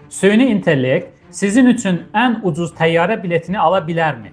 Süni intellekt sizin üçün ən ucuz təyyarə biletini ala bilərmi?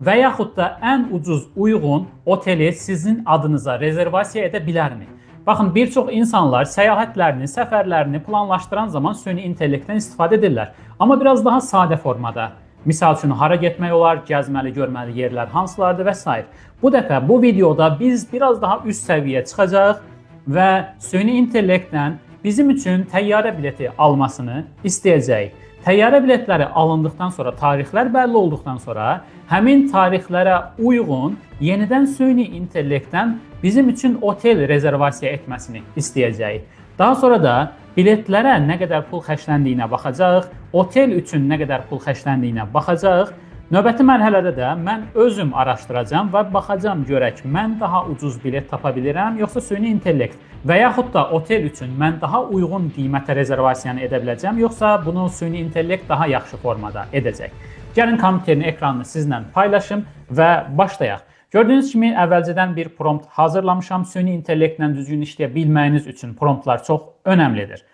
Və yaxud da ən ucuz uyğun oteli sizin adınıza rezervasiya edə bilərmi? Baxın, bir çox insanlar səyahətlərini, səfərlərini planlaşdıran zaman süni intellektdən istifadə edirlər. Amma biraz daha sadə formada. Misal üçün, hara getmək olar, gəzməli, görməli yerlər hansılardır və s. Bu dəfə bu videoda biz biraz daha üst səviyyə çıxacağıq və süni intellektlə bizim üçün təyyarə bileti almasını istəyəcəyik. Təyyarə biletləri alındıqdan sonra, tarixlər bəlli olduqdan sonra həmin tarixlərə uyğun yenidən süni intellektdən bizim üçün otel rezervasiya etməsini istəyəcəyik. Daha sonra da biletlərə nə qədər pul xərcləndiyinə baxacağıq, otel üçün nə qədər pul xərcləndiyinə baxacağıq. Növbəti mərhələdə də mən özüm araşdıracağam və baxacağam görək mən daha ucuz bilet tapa bilirəm, yoxsa süni intellekt və yaxud da otel üçün mən daha uyğun qiymətə rezervasiyanı edə biləcəm, yoxsa bunu süni intellekt daha yaxşı formada edəcək. Gəlin kompüterin ekranını sizlə paylaşım və başlayaq. Gördüyünüz kimi əvvəlcədən bir prompt hazırlamışam. Süni intellektlə düzgün işləyə bilməyiniz üçün promptlar çox önəmlidir.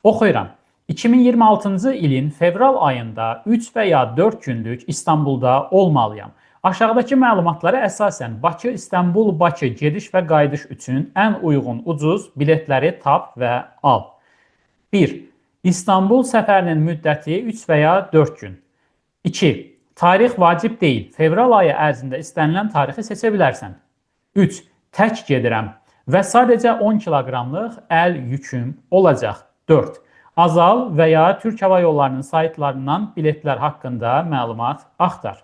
Oxuyuram. 2026-cı ilin fevral ayında 3 və ya 4 günlük İstanbulda olmalıyam. Aşağıdakı məlumatlara əsasən Bakı, İstanbul, Bakı gediş və qayıdış üçün ən uyğun ucuz biletləri tap və al. 1. İstanbul səfərinin müddəti 3 və ya 4 gün. 2. Tarix vacib deyil. Fevral ayı ərzində istənilən tarixi seçə bilərsən. 3. Tək gedirəm və sadəcə 10 kiloqramlıq əl yüküm olacaq. 4. Azal və ya Türk Hava Yollarının saytlarından biletlər haqqında məlumat axtar.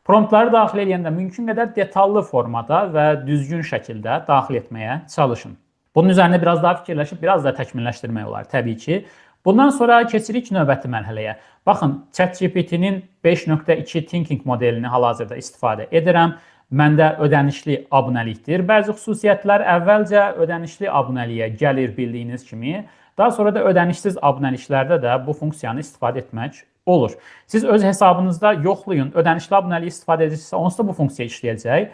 Promptları daxil edəndə mümkün qədər detallı formada və düzgün şəkildə daxil etməyə çalışın. Bunun üzərində biraz daha fikirləşib, biraz da təkmilləşdirmək olar təbii ki. Bundan sonra keçirik növbəti mərhələyə. Baxın, ChatGPT-nin 5.2 Thinking modelini hal-hazırda istifadə edirəm. Məndə ödənişli abunəlikdir. Bəzi xüsusiyyətlər əvvəlcə ödənişli abunəliyə gəlir bildiyiniz kimi. Daha sonra da ödənişsiz abunəliklərdə də bu funksiyanı istifadə etmək olur. Siz öz hesabınızda yoxlayın, ödənişli abunəlik istifadə edirsinizsə, onsuz da bu funksiya işləyəcək.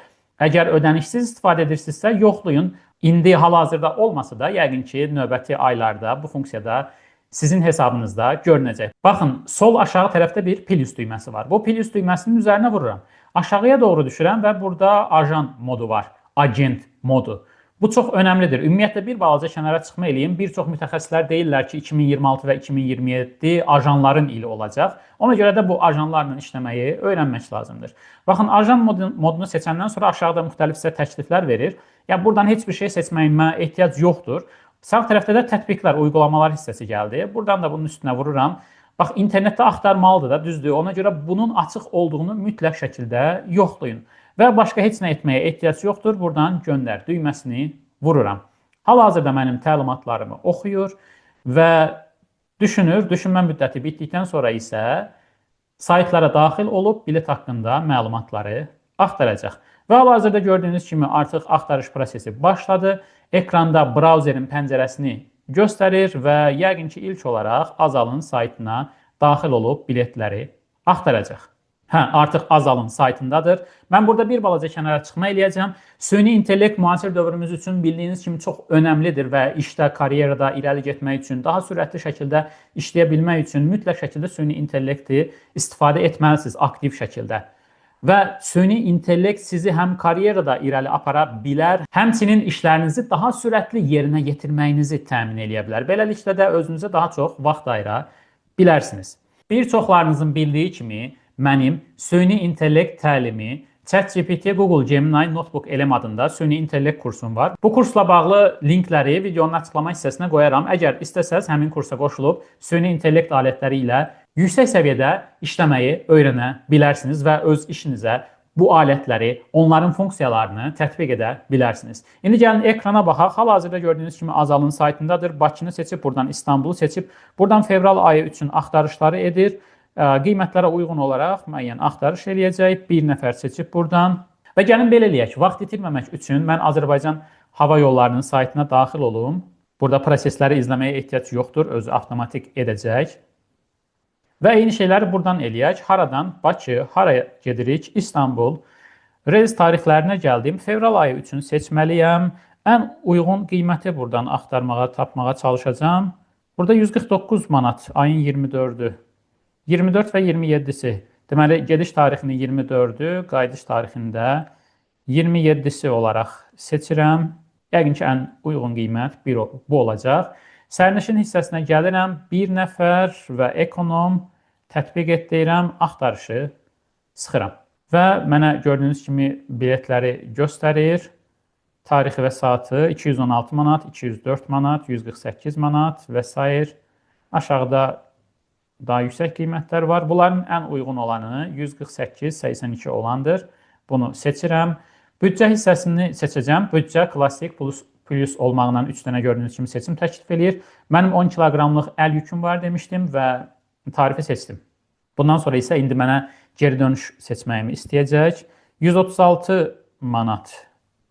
Əgər ödənişsiz istifadə edirsinizsə, yoxlayın. İndi hal-hazırda olmasa da, yəqin ki, növbəti aylarda bu funksiyada sizin hesabınızda görünəcək. Baxın, sol aşağı tərəfdə bir plus düyməsi var. Bu plus düyməsinin üzərinə vururam. Aşağıya doğru düşürəm və burada ajan modu var, agent modu. Bu çox önəmlidir. Ümumiyyətlə bir balaca kənara çıxma eləyim. Bir çox mütəxəssislər deyirlər ki, 2026 və 2027 ajanların ili olacaq. Ona görə də bu ajanlarla işləməyi öyrənmək lazımdır. Baxın, ajan modunu seçəndən sonra aşağıda müxtəlif sizə təkliflər verir. Yəni buradan heç bir şey seçməyimə ehtiyac yoxdur. Sağ tərəfdə də tətbiqlər, uygulamalar hissəsi gəldi. Buradan da bunun üstünə vururam. Bax, internetdə axtarmalıdır da, düzdür. Ona görə bunun açıq olduğunu mütləq şəkildə yoxlayın. Və başqa heç nə etməyə ehtiyac yoxdur. Buradan göndər düyməsini vururam. Hal-hazırda mənim təlimatlarımı oxuyur və düşünür. Düşünmə müddəti bitdikdən sonra isə saytlara daxil olub bilet haqqında məlumatları axtaracaq. Və hal-hazırda gördüyünüz kimi artıq axtarış prosesi başladı. Ekranda brauzerin pəncərəsini göstərir və yəqin ki, ilk olaraq Azalın saytına daxil olub biletləri axtaracaq. Hə, artıq Azalın saytındadır. Mən burada bir balaca kənara çıxma eləyəcəm. Süni intellekt müasir dövrümüz üçün bildiyiniz kimi çox önəmlidir və işdə, karyerada irəli getmək üçün, daha sürətli şəkildə işləyə bilmək üçün mütləq şəkildə süni intellekti istifadə etməlisiniz aktiv şəkildə. Və süni intellekt sizi həm karyerada irəli apara bilər, həmçinin işlərinizi daha sürətli yerinə yetirməyinizi təmin eləyə bilər. Beləliklə də özünüzə daha çox vaxt ayıra bilərsiniz. Bir çoxlarınızın bildiyi kimi mənim süni intellekt təlimi ChatGPT, Google Gemini, Notebook LM adında süni intellekt kursum var. Bu kursla bağlı linkləri videonun açıqlama hissəsinə qoyaram. Əgər istəsəz həmin kursa qoşulub süni intellekt alətləri ilə yüksək səviyyədə işləməyi öyrənə bilərsiniz və öz işinizə bu alətləri, onların funksiyalarını tətbiq edə bilərsiniz. İndi gəlin ekrana baxaq. Hal-hazırda gördüyünüz kimi Azalın saytındadır. Bakını seçib, buradan İstanbulu seçib, buradan fevral ayı üçün axtarışları edir. Qiymətlərə uyğun olaraq müəyyən axtarış eləyəcək. Bir nəfər seçib buradan. Və gəlin belə eləyək. Vaxt itirməmək üçün mən Azərbaycan Hava Yollarının saytına daxil olum. Burada prosesləri izləməyə ehtiyac yoxdur. Özü avtomatik edəcək. Və eyni şeyləri buradan eləyək. Haradan? Bakı, haraya gedirik? İstanbul. Reys tarixlərinə gəldim. Fevral ayı üçün seçməliyəm. Ən uyğun qiyməti buradan axtarmağa, tapmağa çalışacağam. Burada 149 manat ayın 24-ü. 24 və 27-si. Deməli, gediş tarixini 24-ü, qayıdış tarixində 27-si olaraq seçirəm. Yəqin ki, ən uyğun qiymət bu olacaq. Sərnişin hissəsinə gəlirəm. Bir nəfər və ekonom tətbiq et deyirəm, axtarışı sıxıram. Və mənə gördüyünüz kimi biletləri göstərir. Tarixi və saatı 216 manat, 204 manat, 148 manat və sair. Aşağıda daha yüksək qiymətlər var. Bunların ən uyğun olanı 148,82 olandır. Bunu seçirəm. Büdcə hissəsini seçəcəm. Büdcə klassik plus olmaqla 3 dənə gördüyünüz kimi seçim təklif eləyir. Mənim 10 kiloqramlıq əl yüküm var demişdim və tarifi seçdim. Bundan sonra isə indi mənə geri dönüş seçməyimi istəyəcək. 136 manat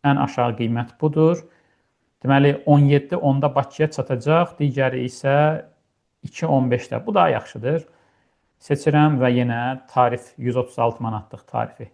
ən aşağı qiymət budur. Deməli 17.10-da Bakıya çatacaq, digəri isə 2.15-də. Bu daha yaxşıdır. Seçirəm və yenə tarif 136 manatlıq tarifi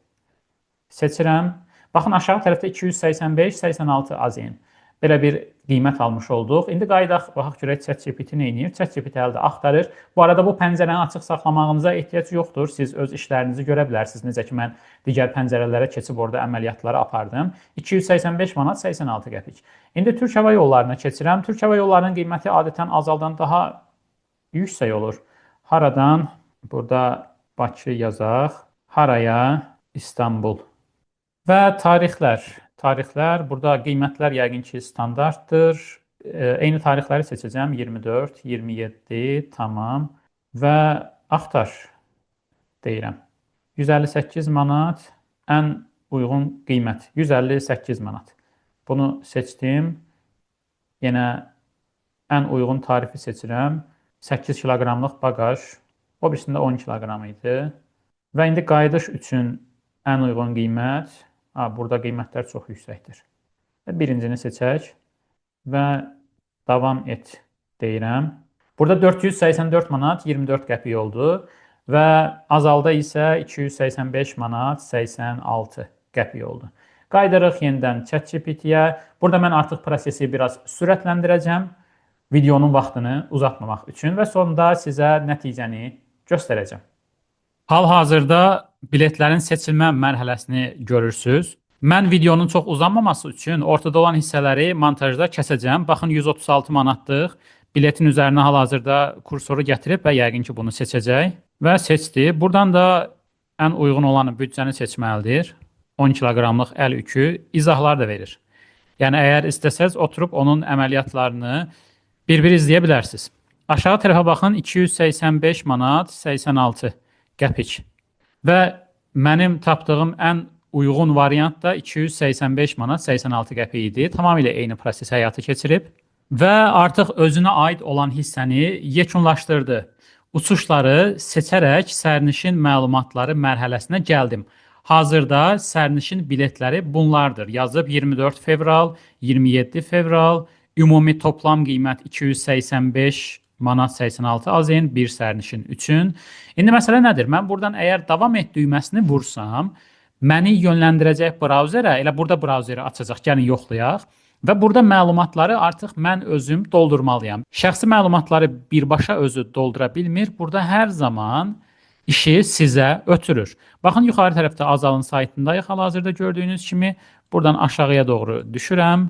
seçirəm. Baxın, aşağı tərəfdə 285,86 AZN. Belə bir qiymət almış olduq. İndi qayıdaq, baxaq görək ChatGPT nə edir. ChatGPT əldə axtarır. Bu arada bu pəncərəni açıq saxlamağınıza ehtiyac yoxdur. Siz öz işlərinizi görə bilərsiniz. Necə ki, mən digər pəncərələrə keçib orada əməliyyatları apardım. 285 manat 86 qəpik. İndi Türk Hava Yollarına keçirəm. Türk Hava Yollarının qiyməti adətən Azaldan daha yüksək olur. Haradan? Burada Bakı yazaq. Haraya? İstanbul. Və tarixlər. Tarixlər, burada qiymətlər yəqin ki standartdır. Eyni tarixləri seçəcəm. 24, 27, tamam. Və axtar deyirəm. 158 manat ən uyğun qiymət. 158 manat. Bunu seçdim. Yenə ən uyğun tarifi seçirəm. 8 kiloqramlıq baqaj. O birisində 10 kiloqram idi. Və indi qayıdış üçün ən uyğun qiymət. Burada qiymətlər çox yüksəkdir. Birincini seçək və davam et deyirəm. Burada 484 manat 24 qəpik oldu və Azalda isə 285 manat 86 qəpik oldu. Qayıdırıq yenidən ChatGPT-yə. Burada mən artıq prosesi biraz sürətləndirəcəm videonun vaxtını uzatmamaq üçün və sonda sizə nəticəni göstərəcəm. Hal-hazırda biletlərin seçilmə mərhələsini görürsünüz. Mən videonun çox uzanmaması üçün ortada olan hissələri montajda kəsəcəm. Baxın, 136 manatlıq biletin üzərinə hal-hazırda kursoru gətirib və yəqin ki, bunu seçəcək. Və seçdi. Buradan da ən uyğun olanı büdcəni seçməlidir. 10 kiloqramlıq əl yükü izahlar da verir. Yəni, əgər istəsəz, oturub onun əməliyyatlarını bir-bir izləyə bilərsiniz. Aşağı tərəfə baxın, 285 manat 86 qəpik. Və mənim tapdığım ən uyğun variant da 285 manat 86 qəpik idi. Tamamilə eyni proses həyata keçirib və artıq özünə aid olan hissəni yekunlaşdırdı. Uçuşları seçərək sərnişin məlumatları mərhələsinə gəldim. Hazırda sərnişin biletləri bunlardır. Yazıb 24 fevral, 27 fevral, ümumi toplam qiymət 285 manat 86 AZN bir sərnişin üçün. İndi məsələ nədir? Mən buradan əgər davam et düyməsini vursam, məni yönləndirəcək brauzerə, elə burada brauzeri açacaq, gəlin yoxlayaq. Və burada məlumatları artıq mən özüm doldurmalıyam. Şəxsi məlumatları birbaşa özü doldura bilmir. Burada hər zaman işi sizə ötürür. Baxın, yuxarı tərəfdə Azalın saytındayıq hal-hazırda gördüyünüz kimi. Buradan aşağıya doğru düşürəm.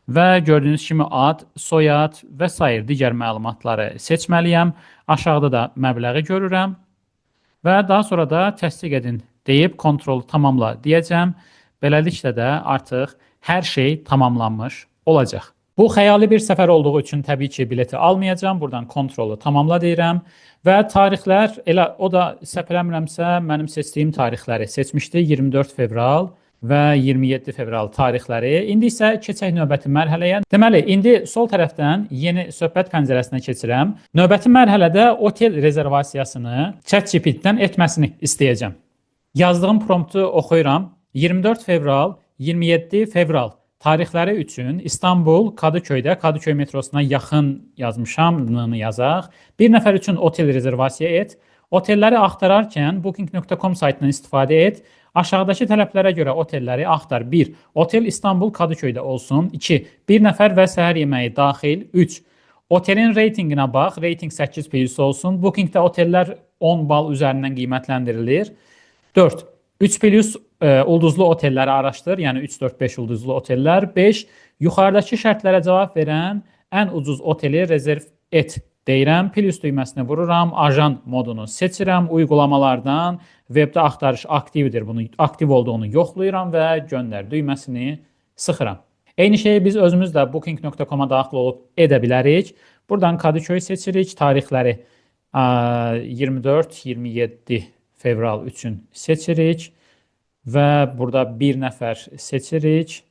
Və gördüyünüz kimi ad, soyad və sair digər məlumatları seçməliyəm. Aşağıda da məbləği görürəm. Və daha sonra da təsdiq edin deyib kontrolu tamamla deyəcəm. Beləliklə də artıq hər şey tamamlanmış olacaq. Bu xəyali bir səfər olduğu üçün təbii ki, bileti almayacağam. Buradan kontrolu tamamla deyirəm. Və tarixlər, elə o da səhv eləmirəmsə, mənim seçdiyim tarixləri seçmişdi. 24 fevral və 27 fevral tarixləri. İndi isə keçək növbəti mərhələyə. Deməli, indi sol tərəfdən yeni söhbət pəncərəsinə keçirəm. Növbəti mərhələdə otel rezervasiyasını ChatGPT-dən etməsini istəyəcəm. Yazdığım promptu oxuyuram. 24 fevral, 27 fevral tarixləri üçün İstanbul, Kadıköydə, Kadıköy metrosuna yaxın yazmışam, n-nı yazaq. Bir nəfər üçün otel rezervasiya et. Otelləri axtararkən booking.com saytından istifadə et. Aşağıdakı tələblərə görə otelləri axtar. 1. Otel İstanbul Kadıköydə olsun. 2. Bir nəfər və səhər yeməyi daxil. 3. Otelin reytinqinə bax, reytinq 8 plus olsun. Bookingdə otellər 10 bal üzərindən qiymətləndirilir. 4. 3 plus ulduzlu otelləri araşdır, yəni 3, 4, 5 ulduzlu otellər. 5. Yuxarıdakı şərtlərə cavab verən ən ucuz oteli rezerv et deyirəm. Plus düyməsini vururam, ajan modunu seçirəm. Uyğulamalardan webdə axtarış aktivdir, bunu aktiv olduğunu yoxlayıram və göndər düyməsini sıxıram. Eyni şeyi biz özümüz də booking.com-a daxil olub edə bilərik. Buradan Kadıköy seçirik, tarixləri 24-27 fevral üçün seçirik və burada bir nəfər seçirik.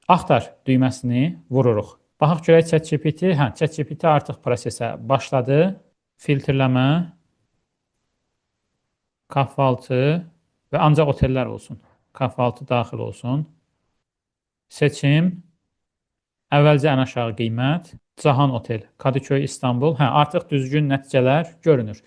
Axtar düyməsini vururuq. Baxaq görək ChatGPT, hə, ChatGPT artıq prosesə başladı. Filtrləmə, kahvaltı və ancaq otellər olsun. Kahvaltı daxil olsun. Seçim, əvvəlcə ən aşağı qiymət, Cahan Otel, Kadıköy, İstanbul. Hə, artıq düzgün nəticələr görünür.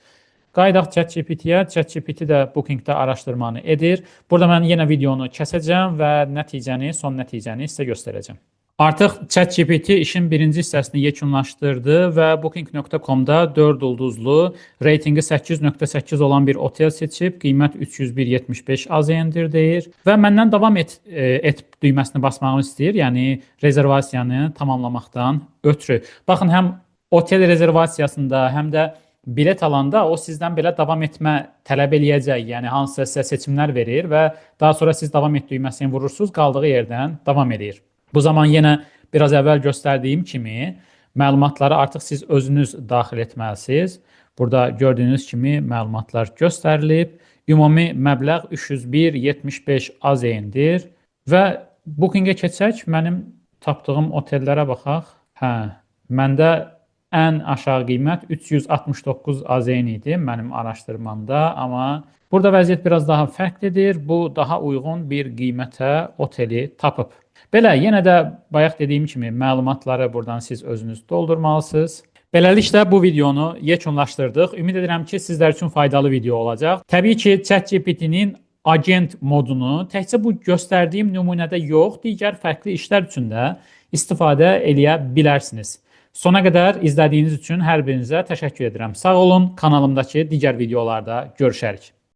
Qayıdaq ChatGPT-yə. ChatGPT də Booking-də araşdırmanı edir. Burada mən yenə videonu kəsəcəm və nəticəni, son nəticəni sizə göstərəcəm. Artıq ChatGPT işin birinci hissəsini yekunlaşdırdı və Booking.com-da 4 ulduzlu, reytinqi 8.8 olan bir otel seçib, qiymət 301.75 AZN-dir deyir və məndən davam et, et düyməsini basmağımı istəyir, yəni rezervasiyanı tamamlamaqdan ötürü. Baxın, həm otel rezervasiyasında, həm də bilet alanda o sizdən belə davam etmə tələb eləyəcək. Yəni hansısa sizə seçimlər verir və daha sonra siz davam et düyməsini vurursunuz, qaldığı yerdən davam eləyir. Bu zaman yenə biraz əvvəl göstərdiyim kimi məlumatları artıq siz özünüz daxil etməlisiniz. Burada gördüyünüz kimi məlumatlar göstərilib. Ümumi məbləğ 301.75 AZN-dir və Booking-ə keçsək, mənim tapdığım otellərə baxaq. Hə, məndə ən aşağı qiymət 369 AZN idi mənim araşdırmamda, amma burada vəziyyət biraz daha fərqlidir. Bu daha uyğun bir qiymətə oteli tapıb. Belə, yenə də bayaq dediyim kimi məlumatları buradan siz özünüz doldurmalısınız. Beləliklə bu videonu yekunlaşdırdıq. Ümid edirəm ki, sizlər üçün faydalı video olacaq. Təbii ki, ChatGPT-nin agent modunu təkcə bu göstərdiyim nümunədə yox, digər fərqli işlər üçün də istifadə eləyə bilərsiniz. Sona qədər izlədiyiniz üçün hər birinizə təşəkkür edirəm. Sağ olun, kanalımdakı digər videolarda görüşərik.